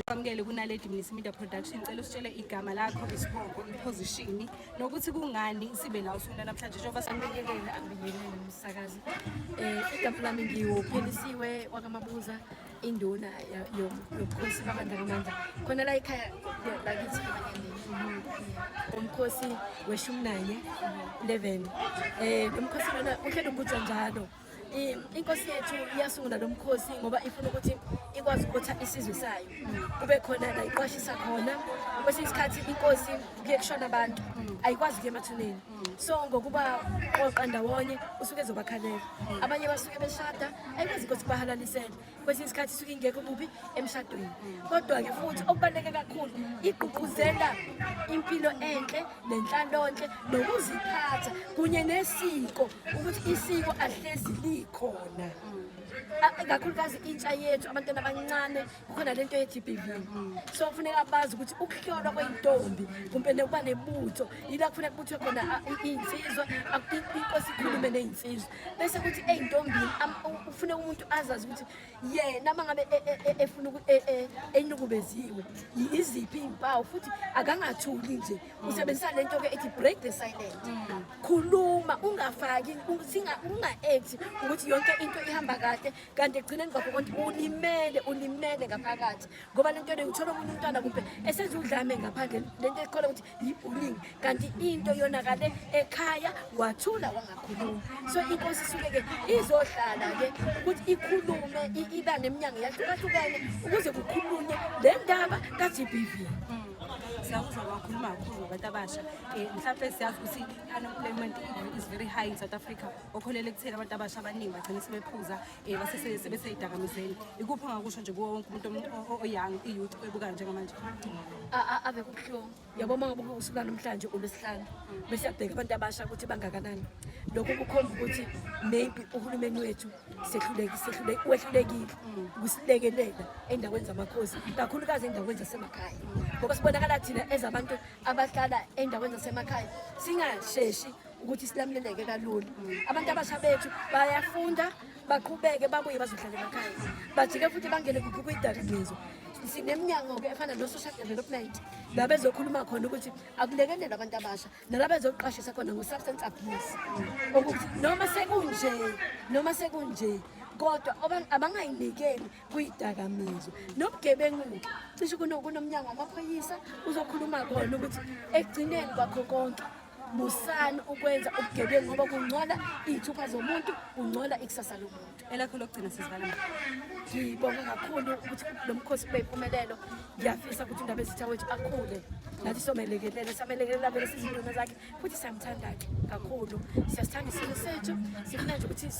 Kwamukele kuNaledi Mnisi Media Production. Cela usitshele igama lakho, isibongo, iposition nokuthi kungani sibe la usuna namhlanje njengoba Angibingelele, angibingelele umsakazi. Igama lami ngiwuphelisiwe wakaMabuza, induna yobukhosi bakwaNdakamandla. Khona la ekhaya lakithi eManyandeni. Umkhosi weshumi nanye, 11. Lo mkhosi lona uhleli ugujwa njalo. Inkosi yethu iyasungula lo mkhosi ngoba ifuna ukuthi ikwazi ukubutha isizwe sayo, kube khona la iqwashisa khona. Kwesinye isikhathi inkosi kuye kushona abantu, ayikwazi ukuya emathuneni, so ngokuba qoqa ndawonye usuke ezobakhalela. Abanye basuke beshada, ayikwazi inkosi kubahalalisela. Kwesinye isikhathi isuke ingekho kuphi emshadweni. Kodwa-ke futhi okubaluleke kakhulu, igqugquzela impilo enhle nenhlalonhle nokuziphatha kunye nesiko, ukuthi isiko ahlezi likhona. Kakhulukazi intsha yethu, abantwana abancane, kukhona lento ye-GBV, so kufuneka bazi ukuthi ukuhlolwa kwey'ntombi kumbe nekuba nebutho, yila kufuneka kubuthwe khona iy'nsizwa, inkosi ikhulume ney'nsizwa, bese kuthi ey'ntombini kufuneka umuntu azazi ukuthi yena uma ngabe efuna enukubeziwe, yiziphi iy'mpawu, futhi akangathuli nje, usebenzisa le nto-ke ethi break the silent. Khuluma, ungafaki, unga-act ukuthi yonke into ihamba kahle, kanti ekugcineni kwakho konke ulimele, ulimele ngaphakathi, ngoba le nto leyo uthola omunye umntwana kumbe esenza udlame ngaphandle, le nto ekhola ukuthi yi-bullying, kanti into yonakale ekhaya, wathula wangakhuluma. So inkosi isuke-ke izohlala-ke ukuthi ikhulume, iba neminyango yahlukahlukene ukuze kukhulunywe le ndaba ka-GBV. Siyakuzwa bakhuluma kakhulu ngabantu abasha. Mhlawumbe siyazi ukuthi i-unemployment is very high in South Africa, okholela ekutheni abantu abasha abaningi bagcine sebephuza, sebesey'dakamizweni. Ikuphi ongakusho nje kuwo wonke umuntu o-young, i-youth oyibukayo njengamanje? Ave kubuhlungu, yabo, uma ngabe usuka namhlanje uLwesihlanu, bese yabheka abantu abasha ukuthi bangakanani. Lokho kukhomba ukuthi maybe uhulumeni wethu sehluleki sehluleki wehlulekile ukusilekelela endaweni zamakhosi, kakhulukazi endaweni zasemakhaya, ngoba sibonakala thina ezabantu abahlala endaweni zasemakhaya singasheshi ukuthi silamuleleke kalula. Abantu abasha bethu bayafunda, baqhubeke, babuye bazohlala emakhaya, bajike futhi bangene kuphi? Kuy'dakamizwa. Sineminyango-ke efana no-social development, la bezokhuluma khona ukuthi akulekelelwe abantu abasha, nala bezoqashisa khona ngo-substance abuse, ukuthi noma sekunje kodwa abangayinikeli kuyidakamizwa nobugebengu-ke. Cishe kunomnyango wamaphoyisa uzokhuluma khona ukuthi ekugcineni kwakho konke, musani ukwenza ubugebengu, ngoba kungcola iy'thupha zomuntu, kungcola ikusasa lomuntu. Elakho lokugcina, sizivala. Ngibonga kakhulu ukuthi lo mkhosi kube impumelelo. Ngiyafisa ukuthi indaba ezitha wethu akhule, nathi somelekelela, samelekelela vele sizinduna zakhe, futhi siyamthanda-ke kakhulu, siyasithanda isimo sethu. Sifuna nje ukuthi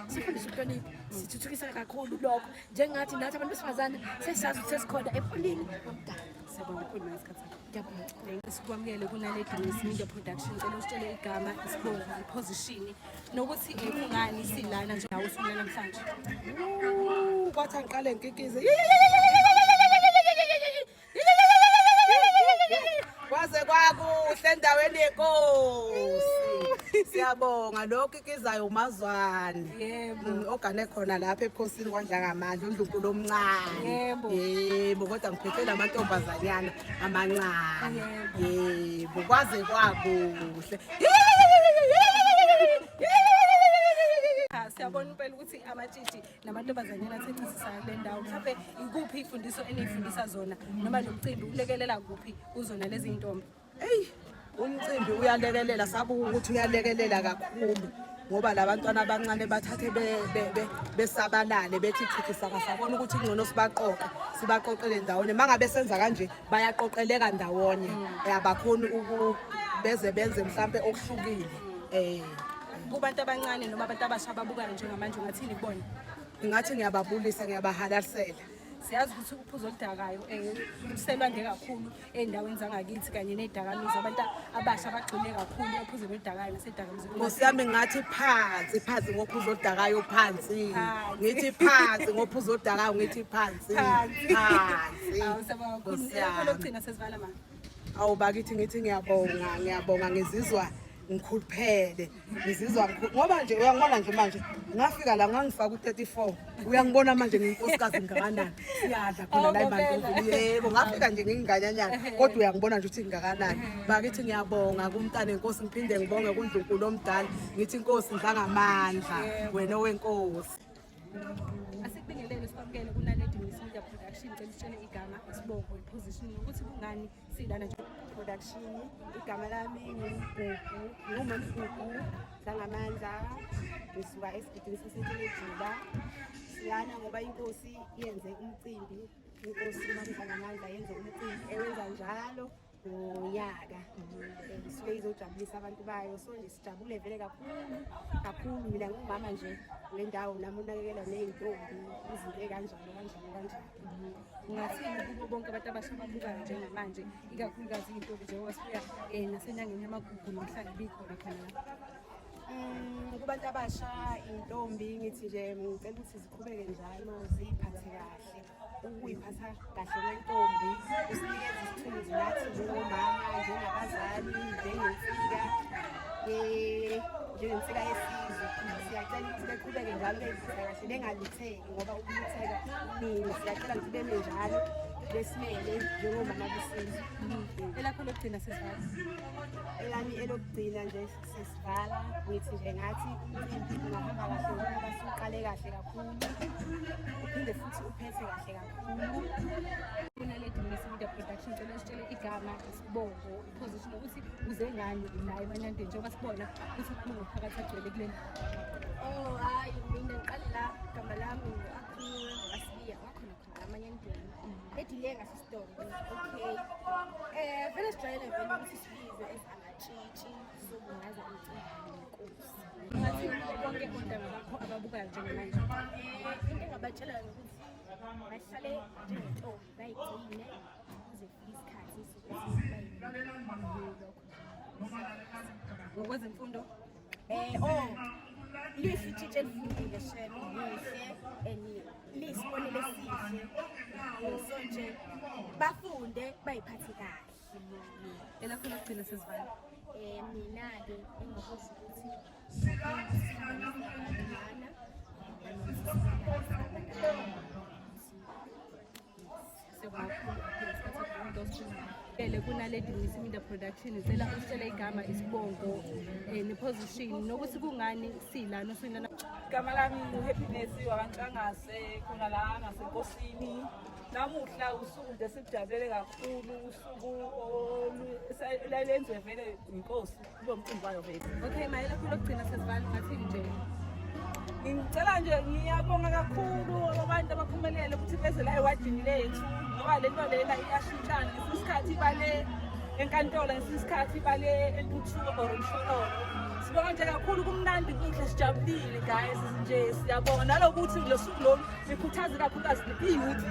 sifundise ukuhlonipha, sithuthukisa kakhulu lokho, njengathi nathi abantu besifazane sesiyazi ukuthi sesikhona epolini omdala. Siyabonga kakhulu ngesikhathi sakho. Ngiyabonga. Sikwamukele kuNaledi Mnisi Media Production. Cela usitshele igama, isibongo, iposition nokuthi kungani silana nje nawe usuna namhlanje. Kwathi angiqale ngikikize, kwaze kwakuhle endaweni yenkosi. Siyabonga lokho ikizayo uMazwane. Yebo. Ogane khona lapha ebukhosini kwaNdlangamandla uNdlunkulu omncane. Yebo. Yebo, kodwa ngiphethe lamantombazanyana amancane. Yebo. Yebo, kwaze kwakuhle. Cha, siyabona impela ukuthi amatshitshi namantombazanyana athecisisayo kule ndawo. Mhlawumbe ikuphi iy'fundiso eniy'fundisa zona noma lo mcimbi ulekelela kuphi kuzona lezi y'ntombi? Eyi, umcimbi uyalekelela, sabuka ukuthi uyalekelela kakhulu ngoba labantwana abancane bathathe besabalale bethi chithi saka, sabona ukuthi kungcono sibaqoqe, sibaqoqele ndawonye. Mangabe senza kanje bayaqoqeleka ndawonye, abakhoni beze benze mhlampe okuhlukile. Kubantu abancane noma abantu abasha ababukayo njengamanje ungathini kubona? Ngathi ngiyababulisa, ngiyabahalalisela. Siyazi ukuthi uphuzo oludakayo selwande kakhulu ey'ndaweni zangakithi kanye ney'dakamizwa. Abantu abasha bagxile kakhulu ephuzweni oludakayo nasedakamizweni. Nkosi yami, ngathi phansi phansi ngophuzo oludakayo, phansi. Phansi. Ngithi phansi ngophuzo oludakayo, ngithi phansi. Phansi. Phansi. Awu, siyabonga kakhulu. Nkosi Elakho yami. lokugcina sesivala ma. Awu bakithi, ngithi ngiyabonga, ngiyabonga, ngizizwa ngikhuluphele, ngizizwa ngoba nje uyangibona nje manje ngafika la ngangifaka u-34, uyangibona manje ngiyinkosikazi ngakanani, siyadla khona la eMandlovu. Yebo, ngafika nje nginganyanyana kodwa uyangibona nje ukuthi ngingakanani. Bakithi ngiyabonga kumntana enkosi, ngiphinde ngibonge kuNdlunkulu omdala, ngithi inkosi Ndlangamandla, wena owenkosi. Asikubingelele, sikwamukele kuNaledi Mnisi Media Production. Cela usitshele igama, isibongo, i-position nokuthi kungani silana nje. Production, igama lami nguGugu, nguMamGugu Dlangamandla, ngisuka esigidini saseTelejuba. Silana ngoba inkosi yenze umcimbi, inkosi uMaMdlangamandla yenze umcimbi ewenza njalo ngonyaka. Isuke izojabulisa abantu bayo, so nje sijabule vele kakhulu kakhulu. Mina ngumama nje kule ndawo, nami unakekela ney'ntombi, izinto ey'kanjalo kanjalo kanjalo. Ungathini kubo bonke abantu abasha ababukayo njengamanje, ikakhulukazi iy'ntombi, njengoba sibuya nasenyangeni yamagugu namhlanje bikhona khona la? Kubantu abasha, iy'ntombi, ngithi nje ngicela ukuthi ziqhubeke njalo ziy'phathe kahle. Ukuy'phatha kahle kwentombi kusinikeza isithunzi nathi njengomama, njengabazali, njengensika yesizwe. Siyacela ukuthi beqhubeke njalo bey'phatha kahle, bengalutheki ngoba ukulutheka kuningi. Siyacela ukuthi beme njalo besimele njengomama besizwe. Elakho lokugcina sesivala. Elami elokugcina nje sesivala, ngithi nje ngathi umcimbi ungahamba kahle njengoba siwuqale kahle kakhulu, uphinde futhi uphethe kahle kakhulu. KuNaledi Mnisi Media Production, cela usitshele igama, isibongo, i-position ukuthi uze ngani la eManyandeni, njengoba sibona ukuthi amalungu omphakathi agcwele kule ndawo. Oh hayi, mina ngiqale la, igama lami ngu-Aphiwe Ngasibiya, wakhona khona la Manyandeni, edile ngasesitolo. Okay, vele sijwayele vele ukuthi sibizwe as amatshitshi, sizobungaza umcimbi wenkosi. Ungathini kubo bonke ontanga bakho ababukayo njengamanje? Into engabatshela yona ukuthi bahlale njengentombi, bayigcine kuze kufike isikhathi sokuthi bayilokho. Ngokwezemfundo? Oh, lihle itshitshi elifundile shem, lihle and liyisibonelo esihle, so nje bafunde bayiphathe kahle. Elakho lokugcina sesivala. Mina-ke engakusho ukuthi sihlanganisa Siyabonga kakhulu isikhathi sakho into kuNaledi Mnisi Media Production, cela usitshele igama, isibongo, ne-position nokuthi kungani silana osukwini. Igama lami ngu-Happiness wakaNtshangase, khona la ngasenkosini. Namuhla usuku nje sikujabulele kakhulu, usuku lenziwe vele inkosi, kube umcimbi wayo vele. Okay, ma, elakho lokugcina sesivala, ungathini nje? Ngicela nje, ngiyabonga kakhulu abantu abaphumelele ukuthi beze la ewadini lethu, ngoba le nto lena iyashintshana. Ngesinye isikhathi ibale enkantolo, ngesinye isikhathi ibale entuthuko or emhlololo. Sibonga nje kakhulu, kumnandi, kuhle, sijabulile guys nje, siyabonga nalokuthi lo suku lolu likhuthaze kakhulukazi i-youth.